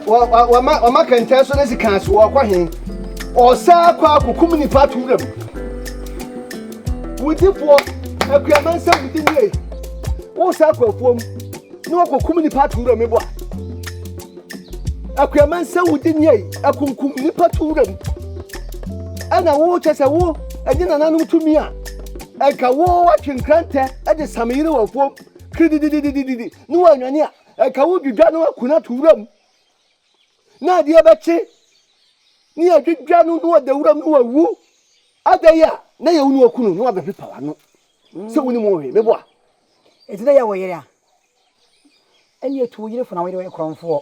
Wama wama kɛntɛn so ne sekan so wɔkɔ he? Ɔsan akɔ akɔkum nipa ato wuram. Wudifoɔ akuaman sɛ wudi nie. Wosan akɔ afuom na wakɔkum nipa ato wuram eboa. Akuaman sɛ wudi nie akunkum nipa to wuram. Ɛna wo kyɛ sɛ wo ɛnyɛ nananom tumi a ɛnka wo watwe nkrantɛ de sam yere wɔ afuom kiridididididi ne wɔanwane a Ɛka wo dwidwa no akuna to wuram na adeɛ bɛkye ne yɛdwidwa no na ɔda wuram na wawu adɛn a na yɛwo no akunu na wabɛpepa w'ano sɛ wonim wo hwee meboa. Ɛti na yɛ wo yere a ɛne ɛtu wo yere fo na wo yere wɔyɛ korɔmfoɔ.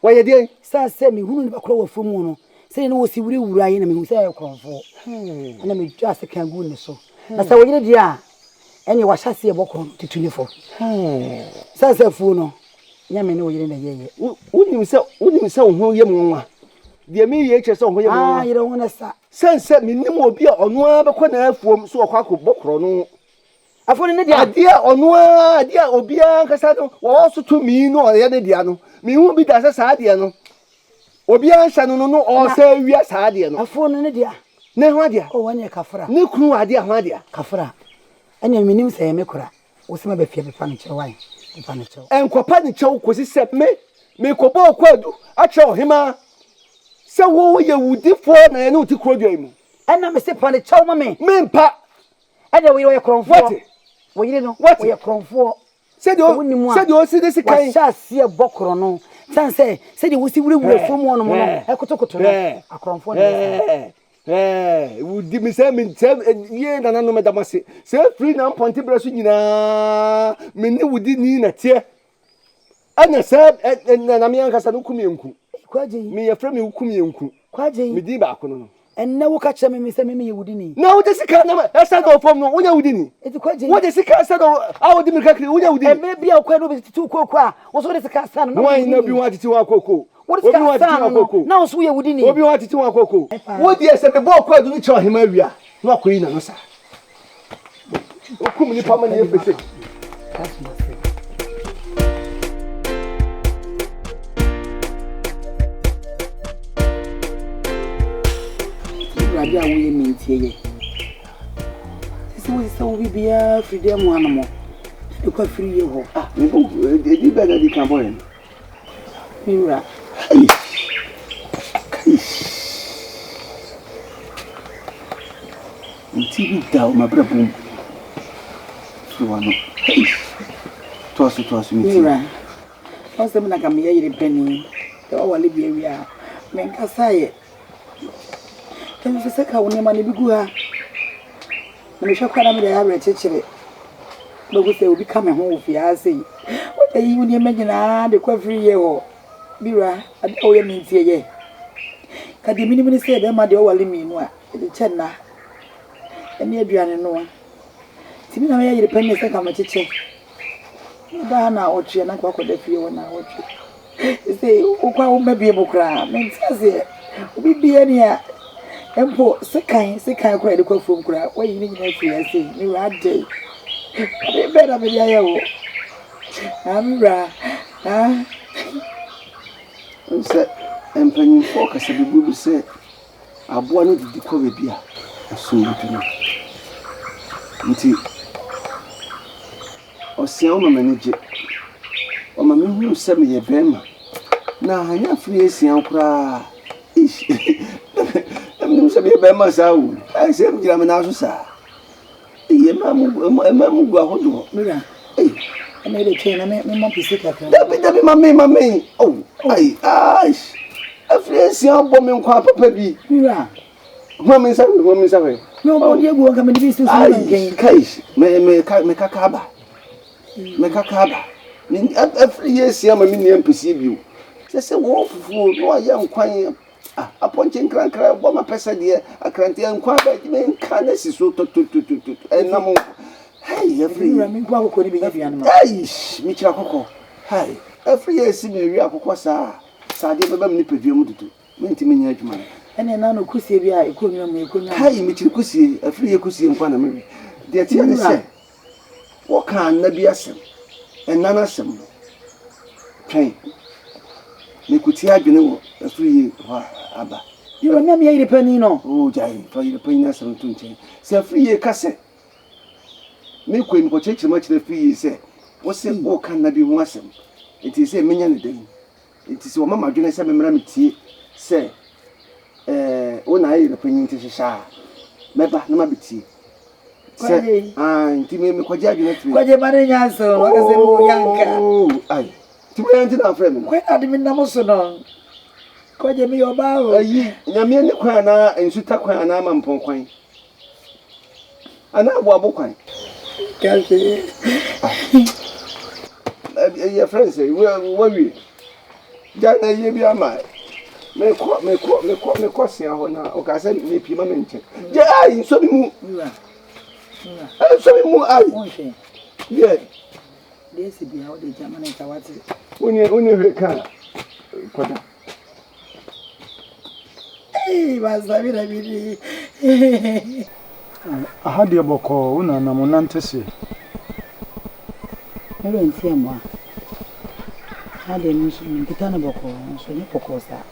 Wɔyɛ deɛn? Sane sɛ mehunu nipa korɔ wɔ afuo mu no sɛdeɛ na wɔsi wurawura yi na mehu sɛ ɛyɛ korɔmfoɔ ɛna medwa sekan guu ne so na sɛ wo yere deɛ a Ɛnneɛ wahyɛ aseɛ bɔ korɔn tutu ne fo. Sane sɛ afuo no, nyɛ me ne wo yere na ɛyɛeɛ. Wonim sɛ wonim sɛ wo ho yɛ me nwanwa. Deɛ mereyɛ yi kyerɛ sɛ wo ho yɛ me nwanwa. Ah, yere wo ho ne sa. Sane sɛ mennim obi a ɔno ara bɛkɔ n'afuom sɛ ɔkɔ akɔbɔ korɔno. Afuo no ne dea. Adeɛ a ɔno ara, adeɛ a obiara ankasa no wɔwɔ so tumi no ɔyɛ ne dea no, menhu bi da sɛ saa adeɛ no obiara nhyɛ no no no ɔsɛ wia saa adeɛ no. Afuo no ne dea. Ne ho adea. Oh, ɛneɛ kafra. Ne kunu wɔ adeɛ ho adea. Kafra, ɛneɛ menim sɛ ɛyɛ me kora. Wo se maba fie bɛpa no kyɛw ae, bɛpa no kyɛw. Ɛnkɔpa no kyɛw kɔsi sɛ me, mekɔbɔ ɔkwadu akyerɛ ɔhemaa sɛ wo yɛ wudifoɔ na yɛne wo te kuro dua yi mu. Ɛna mese pa no kyɛw ma me. Mempa. Ɛneɛ wo yere ɔyɛ korɔmfoɔ. Woate? Wo yere no, Woate? ɔyɛ korɔmfoɔ. Sɛdeɛ sɛdeɛ ɔsi de sika yi. Wahyɛ aseɛ bɔ korɔno. Sane sɛ sɛdeɛ wosi wurawura fam hɔnom no, ɛkotokoto no, akorɔmfoɔ na ɛyɛ saa. Hɛɛ, wodi mi sɛ mi sɛ yie nananom ɛda mo ase. Sɛ efiri na mpɔnte berɛ so nyinaa, me ne wodi ni na teɛ. Ɛna sɛ ɛ na me ankasa no kum yɛn nku. Me yɛfrɛ me kum yɛn nku. Me din baako no no. Ɛnnɛ woka kyerɛ me sɛ me meyɛ wudini. Na wode sika na ɛsɛ na ɔfam no wonyɛ wudini. Eti kwagye. Wode sika sɛ na a wode mirika kiri wonyɛ wudini. Mmerɛ bi a wokɔɛ na obi tete wo kooko a wo nso wode sika san no na woyɛ wudini. Wɔn na bi ho atete wɔn akoko. Wode sika san no no na wo nso woyɛ wudini. Obi ho atete wɔn akoko. Wo deɛ sɛ mebɔ ɔkɔ adu no kyerɛ ɔhema awia na wakɔyi n'ano saa. Wokum nipa ma ne yɛ fese. Awurade a woyɛ me ntie yɛ. Sisi wo sɛ wo biribiara firi dɛm mu anom. De kɔ afiri yie hɔ. Ah, mebɔ edi bɛn na di kan bɔ yɛn. Me wura. Hey. Kai. Nti bi da o mabrabɔ mu. Firi w'ano. Hey. Toa so toa so me Me tie. wura. Wɔn sɛ me na ka meyɛ yere panin. Sɛ wawale bi awie a, menkasa yɛ. Ɛfiri sɛ ka wo nneɛma no bi gu ha. Na mehwɛ koraa na mede ayɛ awerɛkyekyere. Bɛhu sɛ obi ka me ho wɔ fie ha sei. Wɔde yi wo nneɛma nyinaa de kɔ afiri yie hɔ. Me wura, ade a woyɛ me nti ɛyɛ. Ka deɛ menim ne sɛ bɛrima deɛ ɔware mmienu a, yɛde kyɛ nna ne aduane noa. Nti me na meyɛ yere panin sɛ nka mekyekyɛ. Meba ha naawɔtwe a na nka wakɔda fie hɔ naawɔtwe. Sɛ wokɔ a womma bie mu koraa mente aseɛ. Obi bia ni a mpo sekan sekan koraa yɛde kɔ afuom koraa wayi ne nyinaa firi ase me wura adɛn. Ade bɛn na mede ayɛ wo? Ah me wura ah. Sɛ mpanyimfoɔ kasa bebu bi sɛ Aboa no didi kɔ baabi a ɛsom dwo no. Nti ɔsea ɔma m'ani gye. Ɔma mehu sɛ meyɛ bɛrima. Na anyɛ afiri asia koraa. Ish! Na menim sɛ meyɛ bɛrima saa o. Ayɛ sɛ megyina me nan so saa. Eyi mmaa mu mmaa mu gu ahodoɔ. Mira. Ei. Ɛna ɛde twɛn na me me mɔ pisi kakra. Dabi dabi ma me ma me. Oh ai aish. Afiri asia bɔ me nkwa papa bi. Mira. Hua me nsa hwɛ hua me nsa hwɛ. Me ɔbɔ di egu nka me de bi susu me nkɛn. Kaish me me ka me kaka aba. Me kaka aba. Me afiri yɛ asia ma me nua mpesie bio. Sɛ sɛ wɔ fufuo na wayɛ nkwan Ah, apɔnkye nkrankra bɔ ma pɛsɛ deɛ akranteɛ nkwa bɛ menka ne si so tototototo ɛnam nko hei afiri wura me nko akokɔ ne bi nyɛ aduane ma hei mekyerɛ akokɔ hei afiri yɛ esi me wi akokɔ saa saa adeɛ bɛba me nipadua mu dodo mentumi nyɛ adwuma no ɛne ɛna no kusie bi a ɛkɔ nwura mu ɛkɔ nwura hei mekyerɛ kusie afiri yɛ kusie nkwa na mewe deɛ teɛ ne sɛ Wɔkaa nna bi asɛm, nna no asɛm no, twɛn. Mekɔtie adwene wɔ afiri yie hɔ a aba. Me wura, me a meyɛ yere panin no. Oo, gyae, fa yere panin asɛm to nkyɛn. Sɛ afiri yie ka sɛ, mekɔ yi, mekɔkyerɛkyerɛ mu akyerɛ afiri yie sɛ, wose woreka nna bi ho asɛm, enti sɛ menya no dɛn? Enti sɛ wɔma m'adwene sɛ memmra metie sɛ ɛɛ wo na ayɛ yere panyin nti hyehyɛ a, mɛba na mabɛtie. Sɛ, ah, nti me mekɔgye adwene afiri. Kwagye ma ne nya asɛm no, ɔka sɛ mo yanka. Oh, ai. Nti wei nti na afrɛ me no. Kwan na de me nam so no. Kwagye meyɛ ɔbaa o. Ayi, nyame ani kwan anaa nsuta kwan anaa mampɔn kwan. Anaa aboabo kwan. Kase. Yɛfrɛ no sɛ wawie. Gya na yie bi ama. Mekɔ mekɔ mekɔ mekɔ sea hɔ na ɔka sɛ mepie ma me nkyɛn. Gya ayi nsɔ mi mu. Nsɔ mi mu ayi. Yɛ. Deɛ ɛsi bia wode gya ma ne nsa wate. Wone wone hwɛ ka kɔda. Ee basa bi na bi di. Aha deɛ bɔkɔɔ wo na nam nante seɛ. Me werɛ nti mmoa. Ha deɛ me nso menkuta no bɔkɔɔ nso ɛnyɛ bɔkɔɔ saa.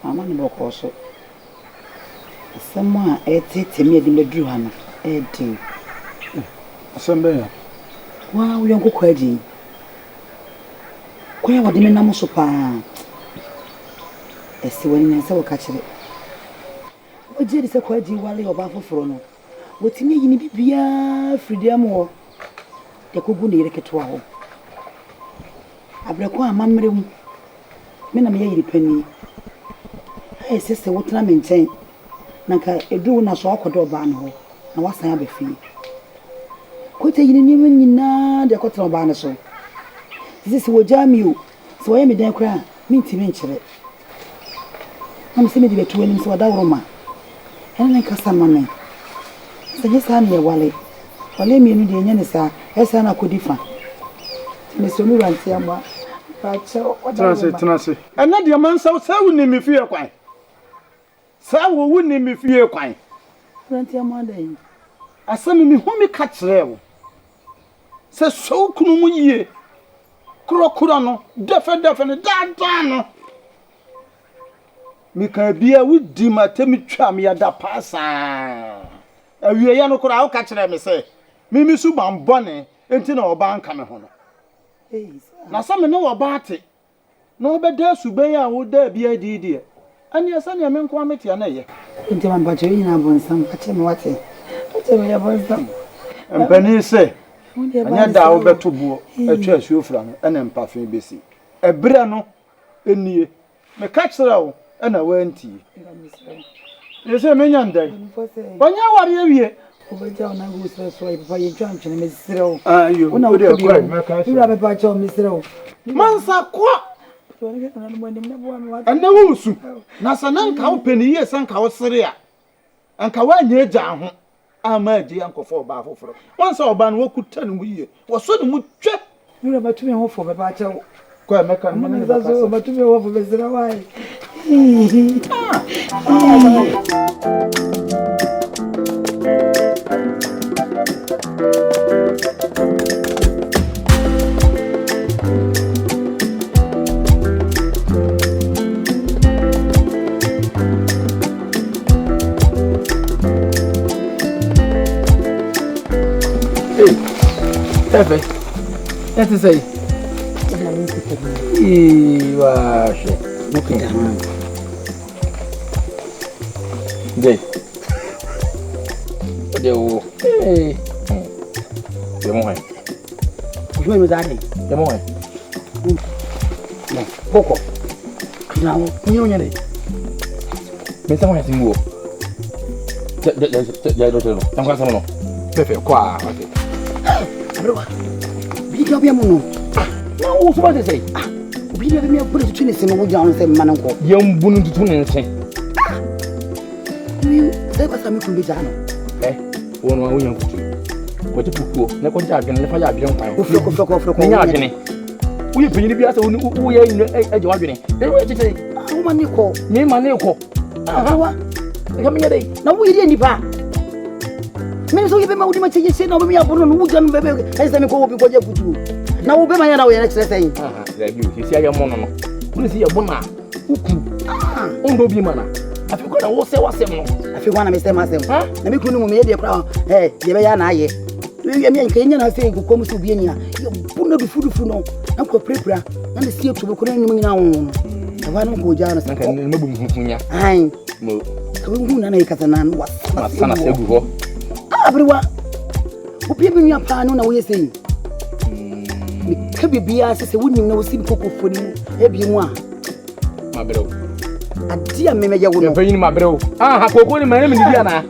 Mamma no bɔkɔɔ so. Asɛm a ɛreteetee me a ɛde me aduru ha no, ɛyɛ den. Asɛm bɛn a? Wo ara wo yɔnko Kwagye yi. Kwan a wɔde me nam so paa. Ɛsɛ w'ani na ɛsɛ wɔka kyerɛ. Wogye di sɛ Kwagye waree ɔbaa foforɔ no, watumi ayi ne biribiara firi dan mu hɔ de akɔgu ne yere ketewa hɔ. Abrɛ ko a amammerɛ mu, me na meyɛ yere panin a ɛsɛ sɛ wotena me nkyɛn na nka ɛduru wo nna so a woakɔda ɔbaa no hɔ na woasan aba fie. Kwete yi ne nneɛma nyinaa de akɔtena ɔbaa no so. Sɛ sɛ wɔgyaa me o, sɛ wɔyɛ me dɛn koraa a, mentumi nkyerɛ. Na mesɛ mede bɛto w'anim sɛ ɔdaworo ma ɛne ne nkasa ma me. Sɛ nyɛ saa na yɛwale. Wale mmienu deɛ ɛnyɛ ne saa. Ɛyɛ saa na akɔdi fa. Nti mesrɛ me wura Ntiamoa. Mpakyɛw Tena ase, ɔdaworo ma. tena ase. Ɛnnɛ deɛ mansa wo sɛ wonim me fie kwan. Sɛ wo wonim me fie kwan. Wura Ntiamoa dɛn? Asɛm mehu me ka kyerɛɛ wo sɛ sɔ wo kunu mu yie, korɔkorɔ no, dɛfɛdɛfɛ no, daadaa no. Mekaa bia wodi m'atɛm twa me adapaa saa. Awieeɛ no koraa woka kyerɛɛ me sɛ me me suban bɔne nti na ɔbaa nka me ho no. Na sɛ me ne ɔbaa te na ɔbɛda suban a wodaa bi adi deɛ, ɛnneɛ sɛdeɛ me nko ara meteɛ na ɛyɛ. Nti ma mpakyɛ yɛn nyinaa bonsam fakyɛ me wate fakyɛ me yɛ bonsam. Mpanin sɛ ɛnyɛ da a wobɛto boɔ atwa asuo fra no ɛna mpafe bɛsi. Ɛberɛ no nie. Meka kyerɛɛ wo ɛna woantie. Ɛsɛ menya ndɛn? Wanya aware awie. Wobɛgya wo nan gu serɛ so ayɛ papa yɛntwa ntwene mesrɛ wo. Ayo, Wo na wode woka bi ɛkɔ ho. mɛka Wura kyerɛ. mepa kyɛw mesrɛ wo. Mansa kɔ. Ɛnɛ woresu. Na sɛ na nka wopɛ ne yie sɛ nka wosere a, anka woanyɛ agya ho amma agye ankɔfa ɔbaa foforɔ. Woahu sɛ ɔbaa no wakuta ne mu yie, wasɔ ne mu twɛ. Wura matu me ho fo mepa kyɛw. Kɔ a mɛka no, me ne no bɛkasa. Matu me ho fo mesrɛ wo ae. Hey, Efe, ɛte sɛ yi. Ee, wahwɛ. Wokita ho. Gye. Wode wo. Ee. Yɛ mo hwan? Ojúmọ̀ mi sáà dé. Yɛ mo hwan? Kɔkɔ. Gyina hɔ. Nyɛ onyɛ de. Me nsa hwan ase mu wɔ. Gya gya gya gya gya no. Ɛnkɔ asɛm no. Fɛfɛ kɔ a wate. Aberewa. Bi di ɔbea mu no. Na wo so ba sɛ sɛ. Obi di ɔbea mu tutu ne se no wo gyina hɔ sɛ mma no nkɔ. Yɛn bu no tutu ne nse. Mi sɛ kwasa mi kun bi gya no. Ɛ wɔn a wonya nkutu. Kɔgye kukuo na kɔgye adwene na fa yɛ adwene kwan. Ofiri kɔ firi kɔ firi kɔ. Ne nya adwene. Woyɛ panyin bi asɛ woyɛ agye w'adwene. Ɛwɔ ɛkyɛ sɛ. Woma ne kɔ. Me ma ne kɔ. Aberewa. Nka menyɛ dɛ. Na woyɛ deɛ nipa. Mene sɛ woyɛ bɛma wode ma kyɛ yɛ se na wobɛmi abono no wogya no bɛbɛ ɛsɛ sɛ mekɔ wɔ bi kɔgye kutuo. Na wo bɛma yɛ na woyɛ no kyerɛ sɛn? Dabi o, sisi ayɛ mɔ no no. Wone sɛ yɛbɔ no a, woku. Wondɔ bi ma na. Afei kora na wosɛ w'asɛm no. Afei hɔ na mesɛ m'asɛm. Na me kunu no mu meyɛ deɛ koraa ɛ deɛ bɛyɛ na ayɛ. Yɛ me nka yɛnya na sɛ nkokɔ mu sɛ obi anya. Yɛbu no dufudufu no. Na nkɔ pirapira. Na ne sie to bɛkɔ no anim nyinaa wo no. Ɛhɔ no nkɔ ogya no sɛ. Nka ne mabu mfufunya. Ae. Mo. Ka wohu na na yɛkasa na no wasana sɛ gu hɔ. Ah, aberewa. Obi me nua paa no na woyɛ sɛ yi. Meka biribiara sɛ sɛ wonim na wosi me kokofoɔ no mu ebie mu a. Mabrɛ wo. Ade a memɛyɛ wo no. Yɛmfa nyini mabrɛ wo. Aha, kooko ne ma ne menidi anaa?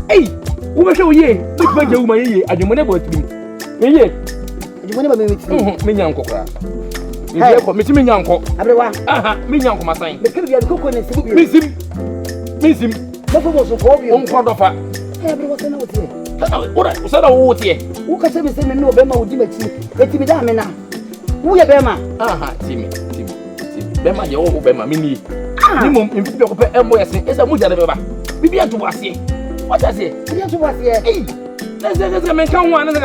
Ei, wobɛhwɛ wo yie, wobɛtumi agya wo ma yɛyie, adwemmɔne bɔ atirim. Yɛyie. Adwemmɔne ba me tirim. Mhm, menya nkɔ koraa. Mebia kɔ, mesi menya nkɔ. Aberewa. Aha, menya nkɔ masan. Meka biribiara koko ne nsimu bio. Mensim. Mensim. Mɛfo bɔ so kɔɔ bio. Wonkɔ dɔfa. Ɛ aberewa sɛ na woteɛ. Sɛ na wo teɛ. Woka kyerɛ me sɛ me ne ɔbɛrima wodi m'akyi. Eti me da me na. Woyɛ bɛrima. Aha, tie me, tie me, tie me. Bɛrima deɛ wɔwɔ bɛrima, me nie. Ne mmom, mfiti biako pɛ ɛmmɔ yɛ se, ɛsɛ mogya de bɛba. Biribi ato wɔ aseɛ. Wate aseɛ? Biribi ato wɔ aseɛ. Ei, na sɛ sɛ sɛ menka ho a, na sɛ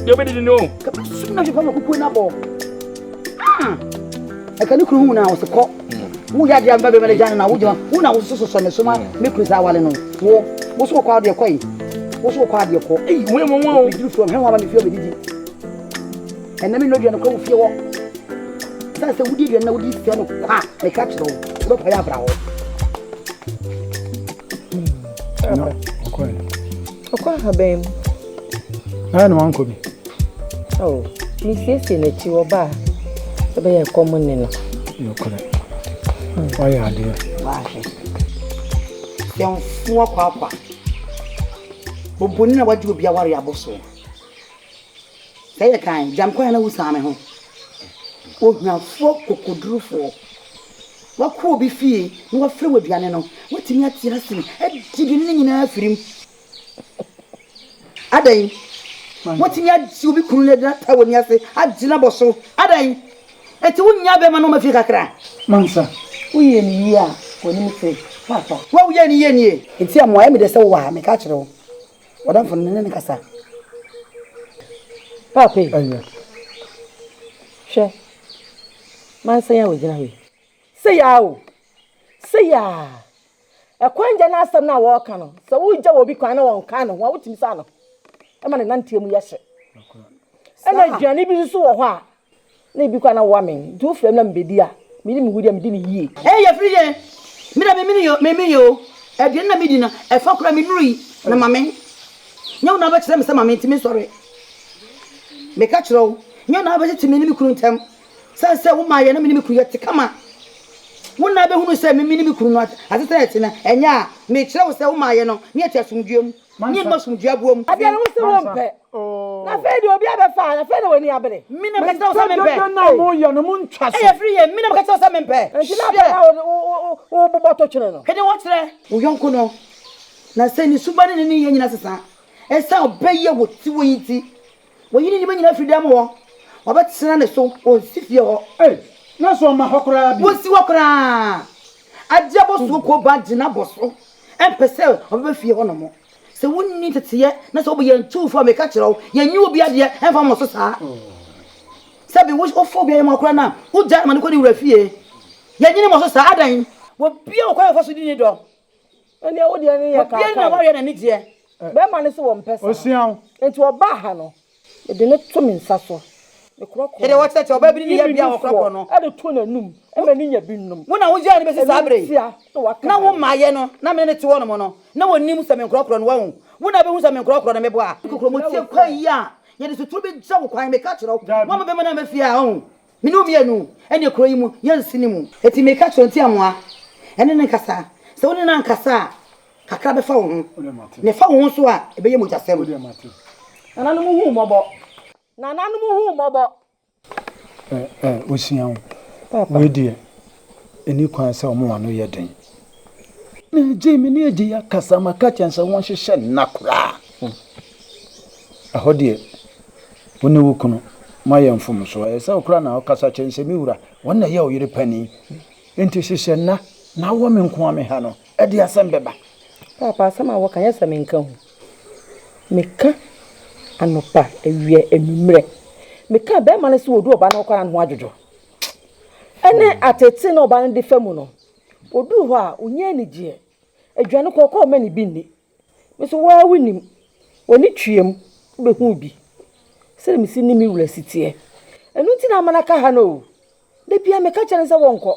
deɛ wobɛdidi no o. Kɛpɛ sum na hwɛ ma kukuo no abɔ. Ah, ɛka ne kunu hu na ɔse kɔ. Woyɛ adeɛ a meba bɛma no gya no na wogyina wo na wosososɔ ne so ma me kunu saa awale no. Wo, wo so wokɔ adeɛ kɔ yi. Wo so wokɔ adeɛ kɔ. Ei, wo yɛ mɔmɔ o. Meduru fie hɔ, hwɛ wɔn ama me fie hɔ bɛdidi. Ɛnna me nnɔ aduane kɔ wo fie hɔ. Sɛ sɛ wodi aduane na wodi sɛ no kwa a, meka kyerɛ wo, wobɛpae abra hɔ. Ɔkɔ ahaban mu. Na na wankɔ bi. Oh, mesiesie n'akyi wɔ ba a, sɛ bɛyɛ ɛkɔm ne no. Nokorɛ. Wayɛ adeɛ. Wahwɛ. Sɛ mfoa kwakwa. Oboni na wagye obi aware abɔ soɔ. Sɛ yɛ kan, gyam kwan na wusan me ho. Ohuafoɔ kokodurufoɔ. Wakɔ obi fie na wafrɛ wo aduane no, woatumi ate ase adi aduane no nyinaa afiri mu. Adɛn? Woatumi agye obi kunu no ata w'ani ase agye no abɔ so. Adɛn? Enti wonnya bɛrima na ɔma fie kakra? Mansa. Woyɛɛ no yie a, w'anim te, Paapa. Wo a woyɛɛ no yie nie. Enti amoa, ɛyɛ me dɛ sɛ wowɔ ha, meka akyerɛ wo. W'adamfo no, ne no kasa. Paapa yi, Ɛyɛ. hwɛ, mansa yi a ogyina hɔ yi. Sei ara o, sei ara. Ɛkwan gya no asɛm no a wɔreka no, sɛ wogya obi kwan na wɔnka ne ho a, wotumi sa no ma ne nanteɛ mu yɛ hye. Ɛna aduane bi nso wɔ hɔ a, Na ebi koraa na woamee, nti wofrɛ me na mebedi a, mede me ho di a, medi no yie. Ei yɛfiri yɛ, me deɛ memene o, memene o, aduane na medi no, ɛfa koraa mennurui, na ma me, nyɛ wo na wobɛkyerɛ me sɛ ma me nti mensɔre, meka kyerɛ wo, nyɛ wo na wobɛtete me ne me kunu ntam, sane sɛ womaa yɛ na me ne me kunu yɛte kama, wo na wobɛhunu sɛ me ne me kunu no asetena yɛte no, ɛnyɛ a, mekyerɛ wo sɛ womaa yɛ no ne yɛte asomdwoeɛ mu. Ne yɛnom asomdwoeɛ aboa mu. Adeɛ no wo se wo mpɛ. Na afei deɛ obi abɛfa a, afei na w'ani abere. Me na meka kyerɛ wo sɛ mempɛ. Dede no a moyɛ no, montwa so. Ɛyɛ firi yɛ, me na meka kyerɛ wo sɛ mempɛ. Enti na afei na wobobɔ to twene no. Hwɛ deɛ wɔkyerɛ. Wo yɔnko no, na sɛ ne suban ne ne nneyɛɛ nyina sesa ɛsiane ɔbɛ yi a wɔte wɔ yi nti. Wɔyi ne nneɛma nyina firi dan mu hɔ, wɔbɛtena ne so, ɔnsi fie hɔ. Ei, na so ɔmma hɔ koraa bio? Wɔnsi hɔ koraa. Agye abɔsoɔ kuo ba gyina bɔ so. Ɛmpɛ sɛ ɔbɛba fie hɔ nom. Sɛ wonni nteteɛ na sɛ wobɛ yɛn tumfoɔ a meka kyerɛ wo, yɛnyi obi adeɛ ɛmfa mmɔ so saa. Sɛbi wofa obi ayɛmmoa koraa no a, wogyaa no ma no kɔ ne wura fie. Yɛnyi no mmɔ so saa, adɛn? Obiara wɔ kwan a ɔfa so di ne dɔ. Ɛnneɛ wo deɛ ne yɛ Obiara na wareɛ n'ani gyeɛ. Bɛrima no se wɔmpɛ saa. Ɔsua wo. Enti ɔbaa ha no. Mede no to me nsa so. Mekorɔkorɔ Sɛdeɛ wɔkyerɛkyerɛ ɔbaa bi ne ne yabea a wɔkorɔkorɔ no. De to n'anum ma no nya bi nom. Wo na wogyaa no bɛsi saa berɛ yi. Ɛno ntia na waka Na wo mmaeɛ no, na me ne no te hɔnom no, na wɔnnim sɛ menkorɔkorɔ no, wahu. Wo na wobɛhu sɛ menkorɔkorɔ no, meboa. Kokuromoti kwan yi a yɛde suturo bɛgya wo kwan, meka kyerɛ wo, woama bɛrima no amma fie a, wahu. Me ne wo mmienu ne kuro yi mu, yɛnsi ne mu. Enti meka kyerɛ wo, nti amoa, ɛne no nkasa. Sɛ wo ne no ankasa a, kakra bɛfa wo ho, na ɛfa wo ho nso a, ɛbɛyɛ mogyasɛm. Nananom hu mmɔbɔ. Nananom hu mmɔbɔ. Ɛ ɛ osua wo. Wei deɛ, ɛni kwan sɛ wɔn ano yɛ den. Na agye me ne agye yi akasa maka kyɛn sɛ wɔnhyehyɛ nna koraa. Ɛhɔ deɛ, wo ne wo kunu moayɛ mfomsoɔ. Ɛyɛ sɛ wo koraa na wokasa kyɛn sɛ me wura, wɔn na ɛyɛ wo yere panin. Enti hyehyɛ nna na wɔ me nko ara me ha no, ɛde asɛm bɛba. Paapa, asɛm a woka nyɛ sɛ menka o. Meka anɔpa, awia, anwummerɛ. Mekaa bɛrima no sɛ ɔdu ɔbaa no hɔ koraa na ne ho adwodwo. Ɛne ateetee na ɔbaa no de fa mu no, ɔduu hɔ a, ɔnnya anigyeɛ. Aduane kɔkɔɔ mma no bi nni. Me nso wo ara wonim, w'ani tweam wobɛhuu bi sɛdeɛ mesi ne me wura si teɛ. Ɛno nti na ama no aka ha no o. Da biara meka kyerɛ no sɛ wɔnkɔ.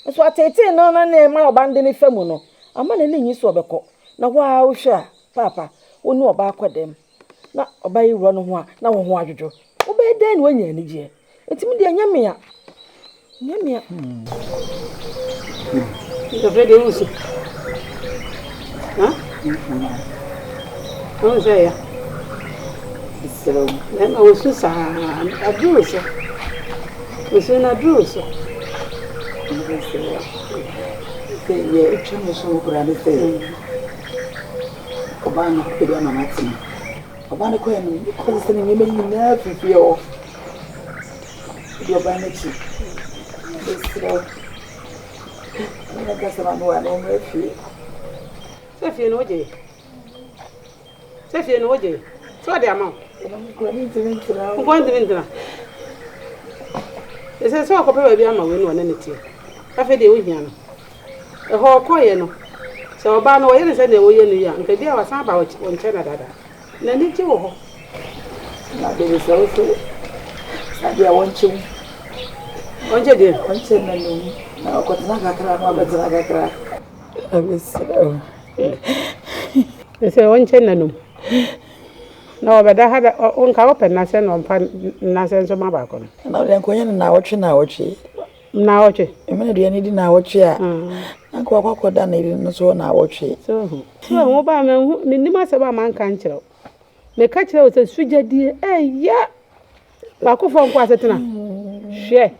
Nso ateetee no ne nea ɛma ɔba no de no fa mu no, amma n'ani nnye sɛ ɔbɛkɔ. Na wo ara wohwɛ a, Paapa, wo ne ɔbaa kɔ dɛm na ɔbaa yi wura no ho a, na wo ho adwodwo. Wobɛyɛ dɛn na woanya anigyeɛ? Enti me deɛ, ɛnyɛ me a. Ɛnyɛ me a. Ntɔfrɛ deɛ wosu. Ha? Wohu sɛ ɛya? Mesrɛ wo. Bɛrima wosu saa, aduru so. Osu no aduru so. Mesrɛ wo. Sɛ deɛ atwa me so koraa ne sɛ ɔbaa no kɔpɛ bi ama no atena. Ɔbaa no kɔɛ no, mekɔ sɛ ne nneɛma nyinaa firi fie hɔ. Wode ɔbaa no akyi. Mesrɛ wo. Mene kasa ma me wa na ɔmmra fie. Sɛ fie no wogye. Sɛ fie no wogye. Sɛ ɔde ama wo. Nkoa ntumi ntena. Ɛsɛ sɛ ɔkɔpɛ baabi ama wei na ɔne ne teɛ. Afei deɛ wohia no. Ɛhɔ ɔkɔeɛ no, sɛ ɔbaa no wɔyɛ no sɛdeɛ woyɛ no yi a, nka bi a wasan aba wo nkyɛn na dada. N'ani gye wɔ hɔ. Na bebe sɛ wo sɛ adeɛ a wɔnkye wo. Wɔnkye deɛ? Wɔnkye n'anum na ɔkɔtena kakra na wabɛtena kakra. Abɛsrɛ wo. Sɛ wɔnkyɛ nnanum na wɔbɛda ha da nka wopɛ nnasɛ na ɔmfa nnasɛ nso ma baako no. Na ɔde nkɔnyɛ no naawɔtwe naawɔtwe. Naawɔtwe. Ɛmɛ aduane di naawɔtwe a. Na nka wakɔ akɔda ne yere no so naawɔtwe. So ho. So ho ba me ho menim asɛm a manka nkyerɛ wo. Meka kyerɛ wo sɛ sugyadie ɛyɛ baakofo nko asetena. Hwɛ.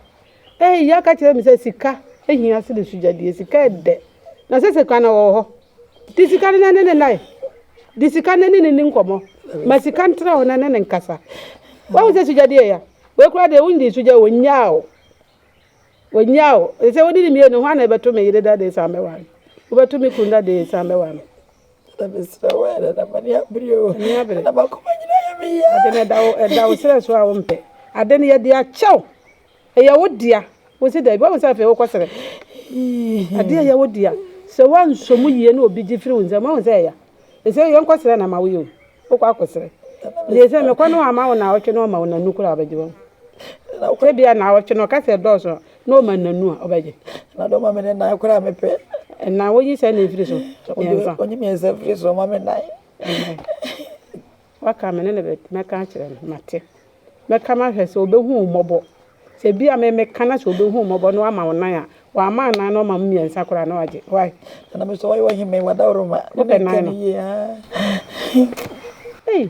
Ei, aka kyerɛ me sɛ sika hia sene sugyadie, sika ɛdɛ. Na sɛ sika no wɔ hɔ. Di sika no na ne ne nnae. Di sika no ne ne ni nkɔmmɔ. Ma sika ntena hɔ na ne ne nkasa. Wahu sɛ sugyadie ya? Wei koraa deɛ wondi sugya wɔnyaa o. Wɔnyaa o. Ɛsɛ sɛ wode ne mmienu hwan na ɛbɛto me yere da de san bɛware no? Wobɛto me kunu da de san bɛware no? Na mesrɛ wo ɛnɛ na m'ani abere o. M'ani abere. Na m'akoma nyinaa yɛ me ya. Ade no ɛda wo serɛ so a wompɛ. Ade no yɛde akyɛ wo. Ɛyɛ wo dea. Wo se dabi. Wahu sɛ afei wokɔ srɛ. Adeɛ ɛyɛ wo dea. Sɛ woansɔ mu yie na obi gye firi wo nsam, wahu sɛ ɛya. Ɛsɛ yɛnkɔ srɛ na ma woyɛ o. Wokɔ akɔsrɛ. Deɛ sɛ mekɔ na wama wo naawɔtwe na ɔma wo nanu koraa ɔbɛgye wahu. Sɛ bia naawɔtwe no ɔka sɛ ɛdɔɔso a na ɔma nanu a ɔbɛgye. Na dɔ ma me ne nan koraa mepɛ. Ɛnan wonyi sɛ na mfiri so mmiɛnsa. Onyi mmiɛnsa mfiri so ɔma me nan. Waka me ne no mɛka akyerɛ no mate. Mɛka mahwɛ sɛ ɔbɛhu wo mmɔbɔ. Sɛ bi a me meka na sɛ ɔbɛhu wo mmɔbɔ na wama wo nan a, wamma nan na ɔma wo mmiɛnsa koraa na wagye. Why? Nana me sɛ ɔyɛ ɔheme wadaworoma. Wopɛ nan no? Ei,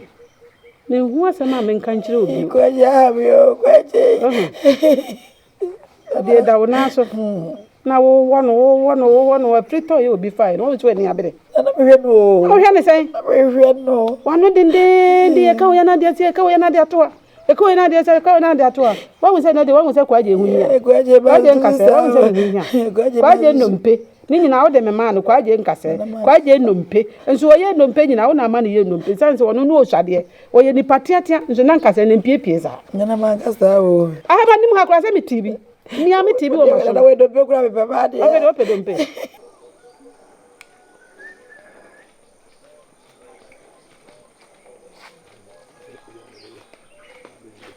menhu asɛm a menka nkyerɛ obi. Kwagye aha me o, kwagye. Deɛ da wo nan so na wowɔ no wowɔ no wowɔ no afiri tɔ yɛ obi fae no wɔn nso ani abere. Nana mehwɛ no o. Wohwɛ ne sɛn? Mehwɛ no. Wano dendenden yɛka wo yɛ no adeɛ sɛ yɛka wo yɛ no adeɛ ato a yɛka wo yɛ no adeɛ sɛ yɛka wo yɛ no adeɛ ato a wahu sɛ nɛde wahu sɛ kwagye ho hia. Kwagye nkasɛ wahu sɛ ne ho hia. Kwagye nnompe ne nyinaa wode me maa no kwagye nkasɛ kwagye nnompe nso ɔyɛ nnompe nyinaa wo na ama no yɛ nnompe sane sɛ ɔno ne ɔsuadeɛ Ɔyɛ nipa teatea nso na nkasa no mpiepie saa. Nana manka saa o. Aha ma nim ha koraa sɛ mete bi. Mia mete bi wɔ ma so. Nana wɔ dompe koraa mepɛ maa deɛ. Afei de wopɛ dompe.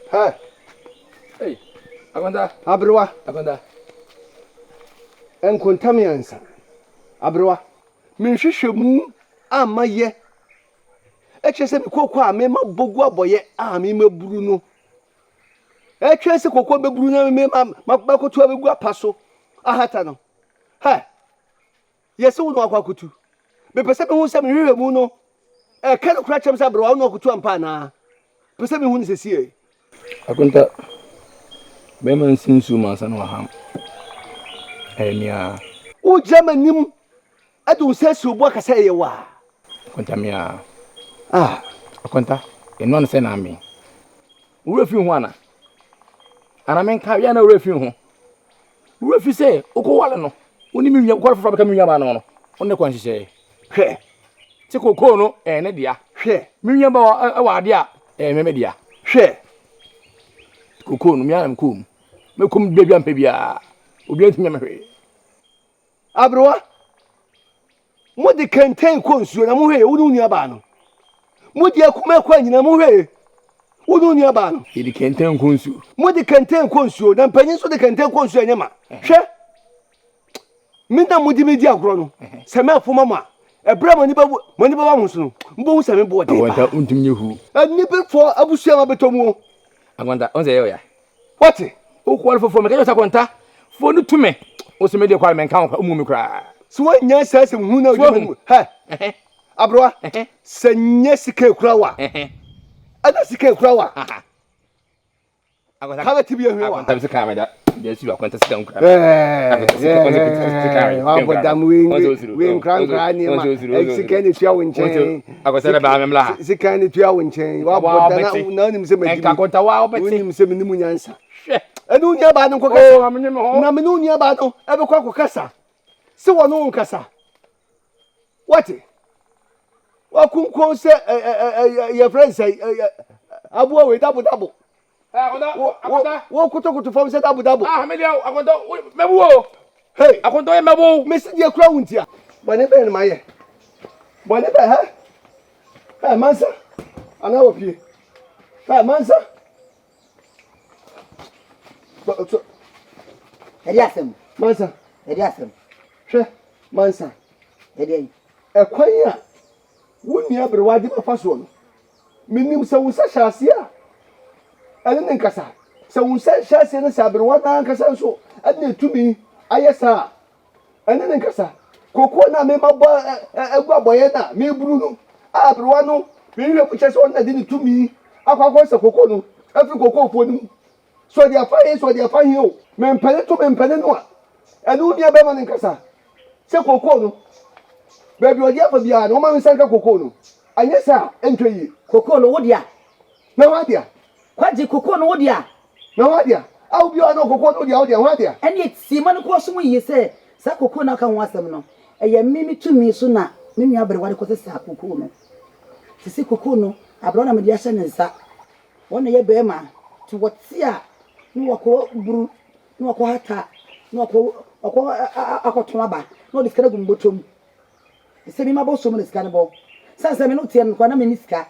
Hey. Hey, Akwanta. Aberewa. Akwanta. Nkonta mmiɛnsa. Aberewa. Menhwehwɛ mu amma yɛ Ɛkyerɛ sɛ me kooko a mema bɔ gu abɔyɛ a mema buru no. Ɛtwɛn sɛ kooko bɛburu na mema makɔtu abɛgu apa so ahata no. Hɛ! Yɛsɛ wo na wakɔ akɔtu. Mepɛ sɛ mehu sɛ mehwehwɛ mu no ɛka no kora kyɛm sɛ aberewa wo na wakɔtu ampa anaa. Pɛ sɛ mehu no sɛsie. Akonta, bɛrima nsi nsuo mu ansa na waham. Ɛyɛ mea. Wogyina m'anim Ɛde wo nsa asi wo bo aka sɛ ɛyɛ wo a. Akonta me a. Ah. Akonta, ɛnoa no sɛ na ame. Wo werɛ fi ho ana? Ana menka wia na wo werɛ fi ho? Wo werɛ fi sɛ wokɔwale no, wo ne me nua, wokɔwale foforɔ bɛka me nua baa no no, wo ne kɔ nhyehyɛe. Hwɛ. Sɛ kokoo no ɛyɛ ne dea. Hwɛ. Me nua ba ɛwɔ adeɛ a ɛyɛ me me dea. Hwɛ. Kokoo no, me ara na mekɔɔ mu. Mɛkɔ mu baabi a mpɛ biara. Obiara ntumi nyɛ me hwee. Aberewa, mode kɛntɛn kɔ nsuo na mohwɛ yɛ, wo ne wo nuabaa no. Mode akuma kɔ anyina mohwɛ yɛ, wo ne wo nuabaa no. Yɛde kɛntɛn kɔ nsuo. Mode kɛntɛn kɔ nsuo na mpanyin nso de kɛntɛn kɔ nsuo ɛnyɛ ma. Hwɛ, me na mode me di agorɔ no, sɛ mɛfoma mo a, ɛberɛ a mo ani bɛba ho so no, mobɛhu sɛ me boɔ den paa. Akwanta, wontumi nyɛ huu. Aniberefoɔ abusua ma bɛtɔ mu o. Akwanta, ɔn sɛ ɛyɛ ɔya. Wate? Wokɔre foforɔ meka kyerɛ sɛ akwanta foɔ no tu me. Wo sɛ mede kware menka wo kwa, womu me koraa. Sɛ woannya saa asɛm hunu na wodi m'anim. Hɛ! Aberewa, sɛ nyɛ sika ekura wa. Ɛna sika ekura wa. Ka bɛte bi ahwɛ wa. Akwanta sika meda. Yesu akwanta sika nkura. Wabɔ dam wei wei nkura nkura nneɛma. Sika ne tua wo nkyɛn. Akwanta ne baa memla ha. Sika ne tua wo nkyɛn. Wabɔ da na na onim sɛ madi. Nka akwanta wa wobɛte. Wonim sɛ menim nyansa. Hwɛ. Ɛne wo nuabaa no nkɔkasa. Na me ne wo nuabaa no ɛbɛkɔ akɔkasa. Sɛ wɔne wo nkasa. Wate? Wakunkun sɛ yɛfrɛ nsɛ aboa wei dabo dabo. Wo kotokoto fam sɛ dabo dabo. Ah, me deɛ akontɔ mɛbu o. Hey, akontɔ yɛ mɛbu. Mesi deɛ kura wo ntia. Bɔne bɛn na mayɛ? Bɔne bɛn ha? Hey, mansa. Anaa wɔ pie. Hey, mansa. Ɛde asɛm. Mansa. Ɛde asɛm. Hwɛ, mansa. Ɛde ayi. Ɛkwan a wo nua berewa de bɛfa soɔ no, menim sɛ wo nsa hyɛ aseɛ a, ɛne ne nkasa. Sɛ wo nsa nhyɛ aseɛ no sɛ aberewa no ankasa nso ɛde ne tumi ayɛ saa a, ɛne ne nkasa. Kokoɔ no a mema bɔ agu abɔeɛ no a meburu no a aberewa no mehwehwɛ mu kyerɛ sɛ ɔno na de ne tumi akɔ akɔsa kokoɔ no afiri kokoɔfoɔ no mu. Sɛ ɔde afa he, sɛ ɔde afa he o, mempene to mempene no a, ɛne wo nua bɛrima no nkasa sɛ kookoo no, baabi a ɔde afa biara no, ɔma me nsa nka kookoo no. Anyɛ saa a, ɛntwa yie. Kookoo no, wo dea. Na hwan dea? Kwagye, kookoo no, wo dea. Na hwan dea? A obiara no kookoo no, wo dea, wo dea, hwan dea? Ɛnneɛ tie ma no kɔ so mu yie sɛ, saa kookoo no a woka ho asɛm no, ɛyɛ me me tumi so na me nua aberewa de kɔsesaa kookoo no. Seesei kookoo no, aberewa na mede ahyɛ ne nsa. Wɔn na ɛyɛ bɛɛma nti wɔte a na wɔkɔ buru na wɔkɔ hata na wɔkɔ wɔkɔ akɔtɔn aba na wɔde sika no agu me bɔtɔ mu. Sɛ mi ma bɔ so mu na sika no bɔ. Sɛ sɛ me no teɛ no koraa na menni sika.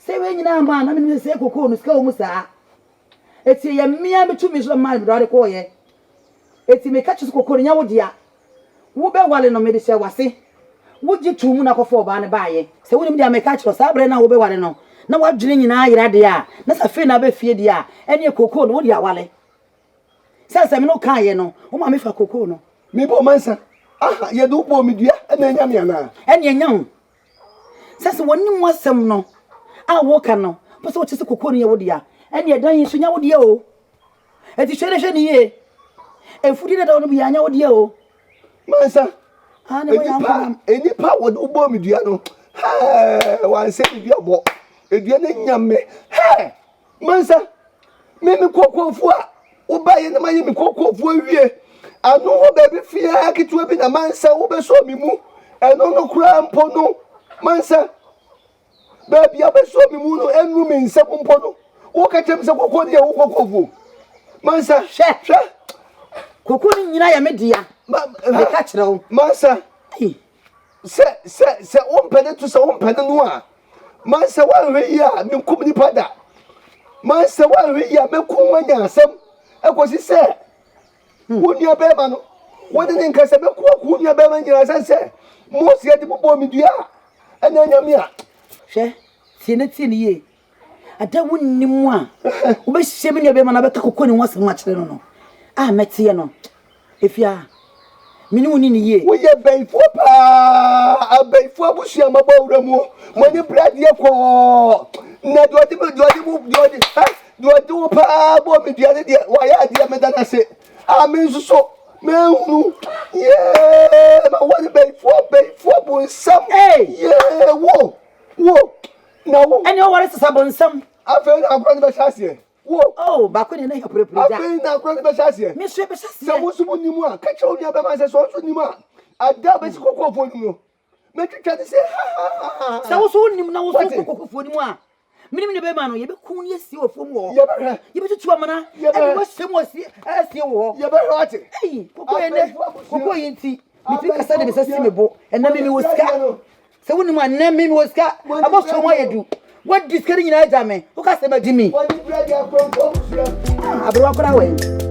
Sɛ wei nyinaa ma na menim sɛ kokoo no sika wɔ mu saa. Eti ɛyɛ mmea me tumi so na maa me de kɔɔyɛ. Eti meka kyerɛ sɛ kokoo no nyɛ wo dea. Wobɛwale no, mede hyɛɛ w'ase. Wogye too mu na kɔfaa ɔbaa no baeɛ. Sɛ wonim deɛ mereka akyerɛ wo, saa berɛ no a wobɛware no, na w'adwene nyinaa ayera deɛ a, na sɛ afei na aba fie deɛ a, ɛnneɛ kookoo no, wode aware. Sɛ sɛ me ne wo kaeɛ no, wo maame fa kookoo no. Mebɔɔ mansa. Aha, yɛde wo bɔɔ me dua na anya me anaa? Ɛnneɛ nya wo. Sɛ sɛ wɔnim w'asɛm no a woka no, wopɛ sɛ wokyerɛ sɛ kookoo no yɛ wo dea, ɛnneɛ dan yi nso nya wo dea o. Eti hwɛ ne hwɛ ne yie. Mfudie dadaw no bi anyɛ wo deɛ o. Mansa. Ah, ne nipa nipa wɔde wobɔ me dua no. Hɛɛ wansɛ me dua bɔ. Edua no nya me. Hɛɛ mansa. Me me kokofu a wobaeɛ na mayɛ me kokofu awie. Ano hɔ baabi fiaa ketewa bi na mansa wobɛsɔ me mu. Ɛno no koraa mpo no mansa. Baabi a wobɛsɔ me mu no ɛnnu me nsam mpo no, woka kyerɛ me sɛ koko no yɛ wo kokofuo. Mansa, hwɛ, hwɛ. Koko no nyinaa yɛ me dea. Meka kyerɛ wo. Mansa, sɛ sɛ sɛ wompɛ ne to sɛ wompɛ ne no a, mansa woanhwɛ yie a menkum nipa da. Mansa woanhwɛ yie a mɛkum manya asɛm ɛkɔsi sɛ Wo nua bɛrima no, wo ne ne nkasa bɛku aku wo nua bɛrima nyinaa sɛ sɛ Mose de bobɔɔ me dua a ɛna anya me a. Hwɛ, tie na tie no yie. Ada wonnim a wobɛhyia me nua bɛrima no abɛka koko ne ho asɛm akyerɛ no no a mɛteɛ no. Efia, me ne wo ni no yie. Woyɛ bayifoɔ paa, abayifoɔ abusua mabɔ awura mu, mo ani bere adeɛ kɔɔ, na deɛ ɔde deɛ ɔde deɛ ɔde ha Deɛ ɔde wo paa bɔɔ me dua no deɛ wayɛ adeɛ meda no ase a me nso so menhunu yee ma wɔne bɛyifoɔ bɛyifoɔ bonsam yee wo wo na wo ɛne ɔware sesa bonsam afei na agorɔ no bɛhyɛ aseɛ wo oh baako ne ne hɛpurepure gya afei na agorɔ no bɛhyɛ aseɛ me nso ɛbɛhyɛ aseɛ sɛ mo nso mo nim a ka kyerɛ wo nua bɛma sɛ sɛ ɔnso nim a ada bɛsi kɔkɔɔfoɔ no mu no mɛtwitwa ne sɛ ha ha ha sɛ wo so wonim na wo so wokɔ kɔkɔfoɔ no mu a. Menim ne bɛma no, yɛbɛku no asie wɔ fam wɔ hɔ. Yɛbɛhwɛ. Yɛbɛtutu amena Yɛbɛhwɛ. ɛde wahyɛ mu asie asie wɔ hɔ. Yɛbɛhwɛ wate. Ei, koko yɛ nɛ, koko yi nti, metumi kasa de me nsa si me bo. Ɛnɛ me mewɔ sika. Sɛ wonim a, nnɛ me mewɔ sika. Abɔ so mu ayɛ du. Woadi sika no nyinaa agya me. Woka sɛ magye mi. Wɔde brɛ de akɔnkɔ abusua. Ah, aberewa koraa wɔ he?